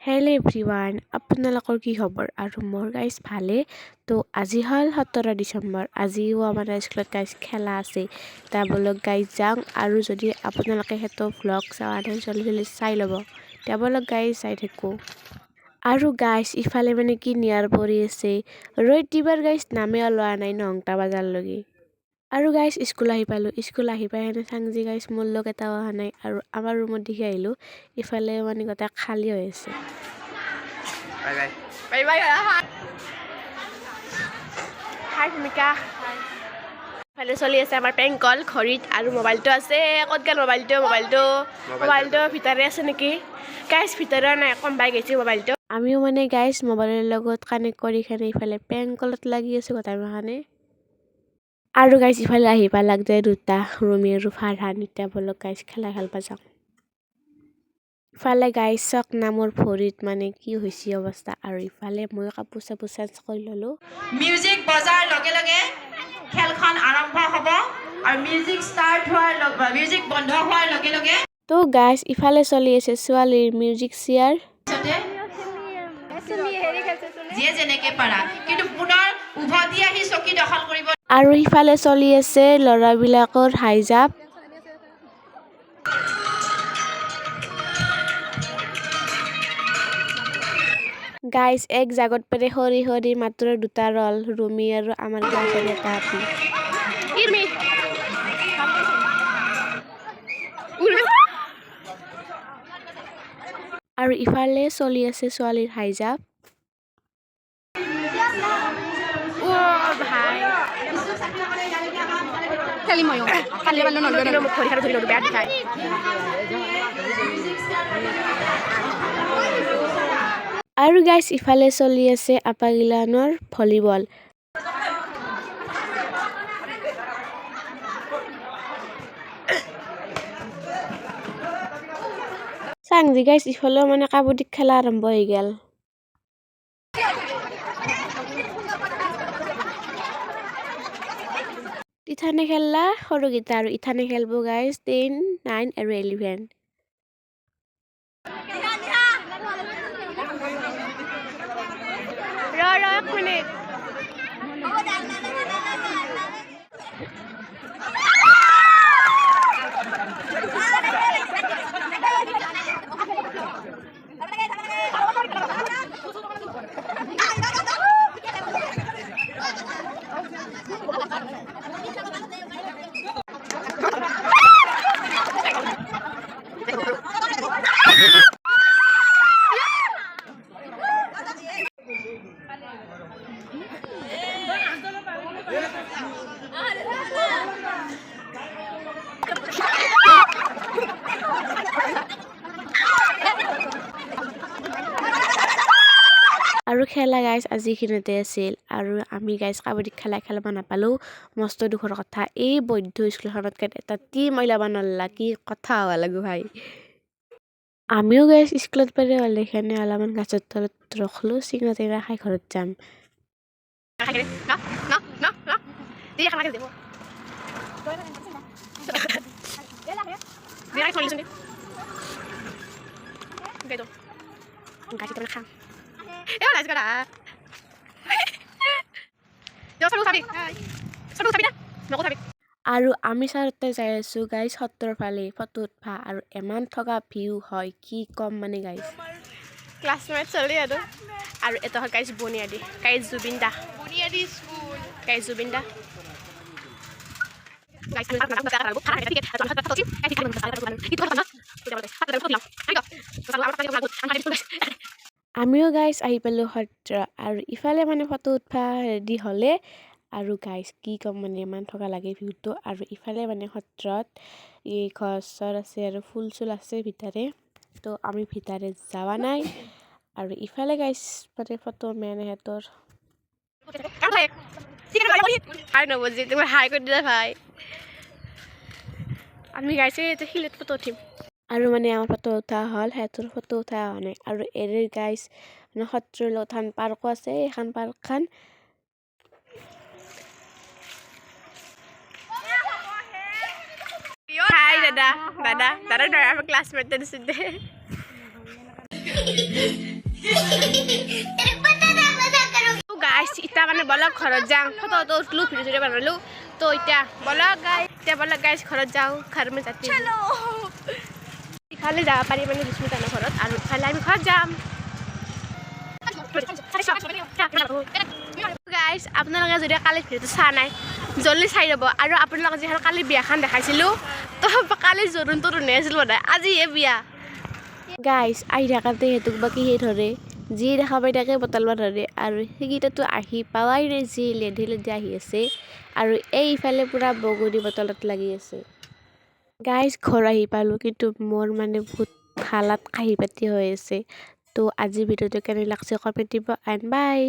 Hello' everyone, আপোনালোকৰ কি খবৰ? আৰু মোৰ গাইজ ভালে। তো আজি হ'ল 17 ডিচেম্বৰ। আজিও আমাৰ স্কুলত গাইজ খেলা আছে। তা বলক গাইজ যাওঁ। আৰু যদি আপোনালোকে সেইটো ভ্লগ চোৱা নাই, জলদি জলদি চাই ল'ব। তে বলক গাইজ চাই থাকোঁ। আৰু গাইজ ইফালে মানে কি নিয়াৰ পৰি আছে, ৰ'দ দিবাৰ গাইজ নামে ওলোৱা নাই 9টা বজাৰলৈকে। আৰু গাইজ স্কুল আহি পালোঁ। স্কুল আহি পাই সেনে চাং যে গাইজ মোৰ লগ এটাও অহা নাই। আৰু আমাৰ ৰুমত দেখি আহিলোঁ, ইফালে মানে গোটেই খালী হৈ আছে। Bye bye. Bye bye. হাই ভূমিকা। ইফালে চলি আছে আমাৰ পেংকল ঘড়ীত আৰু মোবাইলটো আছে। ক'ত গ'ল মোবাইলটো? মোবাইলটো মোবাইলটো ভিতৰে আছে নেকি গাইজ? ভিতৰে নাই, কমবাই গৈছে মোবাইলটো। আমিও মানে গাইজ মোবাইলৰ লগত কানেক্ট কৰি কেনে ইফালে পেংকলত লাগি আছোঁ গোটেই মাখানে। আৰু গাইজ ইফালে আহি পালাক যে দুটা ৰুমি আৰু ফাৰহান। এতিয়া বলক গাইজ খেলা খেলবা যাওঁ। ইফালে গাইজ চাওক না মোৰ ভৰিত মানে কি হৈছে অৱস্থা। আৰু ইফালে মই কাপোৰ চাপোৰ চেঞ্জ কৰি ল'লোঁ। মিউজিক বজাৰ লগে লগে খেলখন আৰম্ভ হ'ব আৰু মিউজিক ষ্টাৰ্ট হোৱাৰ মিউজিক বন্ধ হোৱাৰ লগে লগে তো গাইজ ইফালে চলি আছে ছোৱালীৰ মিউজিক চেয়াৰ। পিছতে যিয়ে যেনেকে পাৰা, কিন্তু পুনৰ উভতি আহি চকী দখল কৰিব। আৰু সিফালে চলি আছে ল'ৰাবিলাকৰ হাই জাম্প। গাইজ এক জাগত পেৰে সৰি সৰি মাত্ৰ দুটা ৰল, ৰুমি আৰু আমাৰ ক্লাছৰ এটা আপি। ইৰমি। আৰু ইফালে চলি আছে ছোৱালীৰ হাই জাম্প। ভাই। খেলিম ময়ো কালি পালো নললো। মোক ভৰি আৰু ধৰি ল'লো, বেয়া দেখায়। আৰু গাইজ ইফালে চলি আছে আপাগিলানৰ ভলীবল। চাংজি গাইজ ইফালেও মানে কাবাডী খেলা আৰম্ভ হৈ গ'ল। ইথানে খেললা সৰুকেইটা আৰু ইথানে খেলব গাইজ 10, 9 আৰু 11। ৰ ৰ, এক মিনিট। আৰু খেলা গাইজ আজিখিনিতে আছিল। আৰু আমি গাইজ কাবাডী খেলা খেলবা নাপালোঁ, মস্ত দুখৰ কথা। এই বৈদ্য স্কুলখনত এটা টিম ওলাব নল্লা, কি কথা হ'ব লাগো ভাই। আমিও গাইজ স্কুলত পাৰি হ'লে অলপমান গাছৰ তলত ৰখলোঁ, চিঙৰা টিঙৰা খাই ঘৰত যাম। না না না না, দিয়ে খানা দিব দিয়ে চলিছোন দে গাইজ খাম। এ লাজ কৰা। আৰু আমি ছাৰতে যাই আছোঁ গাইজ সত্ৰৰ ফালে ফটো উঠবা। আৰু ইমান থকা ভিউ হয়, কি ক'ম মানে গাইজ। ক্লাছমেট চলি আৰু আৰু এটা হ'ল গাইজ বনিয়াদি, গাইজ জুবিন দা, বনিয়াদি স্কুল, গাইজ জুবিন দা। আমিও গাইজ আহি পালোঁ সত্ৰ। আৰু ইফালে মানে ফটো উঠবা ৰেডি হ'লে। আৰু গাইজ কি ক'ম মানে ইমান থকা লাগে ভিউটো। আৰু ইফালে মানে সত্ৰত এই ঘৰ চৰ আছে আৰু ফুল চুল আছে ভিতৰে। তো আমি ভিতৰে যোৱা নাই। আৰু ইফালে গাইজ মানে ফটো মেন সিহঁতৰ। হাই নবজি, তুমি হাই কৰি দিলা ভাই। আমি গাইছে এতিয়া শিলত ফটো উঠিম। আৰু মানে আমাৰ ফটো উঠা হ'ল, সিহঁতৰ ফটো উঠা হোৱা নাই। আৰু এৰে গাইজ মানে সত্ৰৰ লগত এখন পাৰ্কো আছে, এইখন পাৰ্কখন। হাই দাদা, দাদা দাদা নহয়, আমাৰ ক্লাছমেট দিছোঁ দে। গাইছ, এতিয়া মানে বলক ঘৰত যাওঁ। ফটো ফটো উঠলো, ভিডিঅ' চিডিঅ' বনালো। তো এতিয়া বলক গাইছ, এতিয়া বলক গাইছ, ঘৰত যাওঁ। ঘৰ মে যাতে ইফালে যাব পাৰি মানে বিস্মিতানৰ ঘৰত আৰু ইফালে আমি ঘৰত যাম। গাইছ, আপোনালোকে যদি কালি ভিডিঅ'টো চোৱা নাই, জল্দি চাই ল'ব। আৰু আপোনালোকে যিখন কালি বিয়াখন দেখাইছিলোঁ, তো কালি জোৰোণ তৰোণে আছিল মানে, আজিহে বিয়া। গাইছ, আহি থাকোঁতে সেইটোক বা কিহে ধৰে, যি দেখা পাই তাকে বটলবা ধৰে। আৰু সেইকেইটাতো আহি পাৱাই নাই, যি লেধি লেধি আহি আছে। আৰু এইফালে পূৰা বগৰী বটলত লাগি আছে। গাইজ, ঘৰ আহি পালোঁ, কিন্তু মোৰ মানে বহুত হালাত কাহি বাতি হৈ আছে। তো আজিৰ ভিডিঅ'টো কেনে লাগছে কমেণ্ট দিব এণ্ড বাই।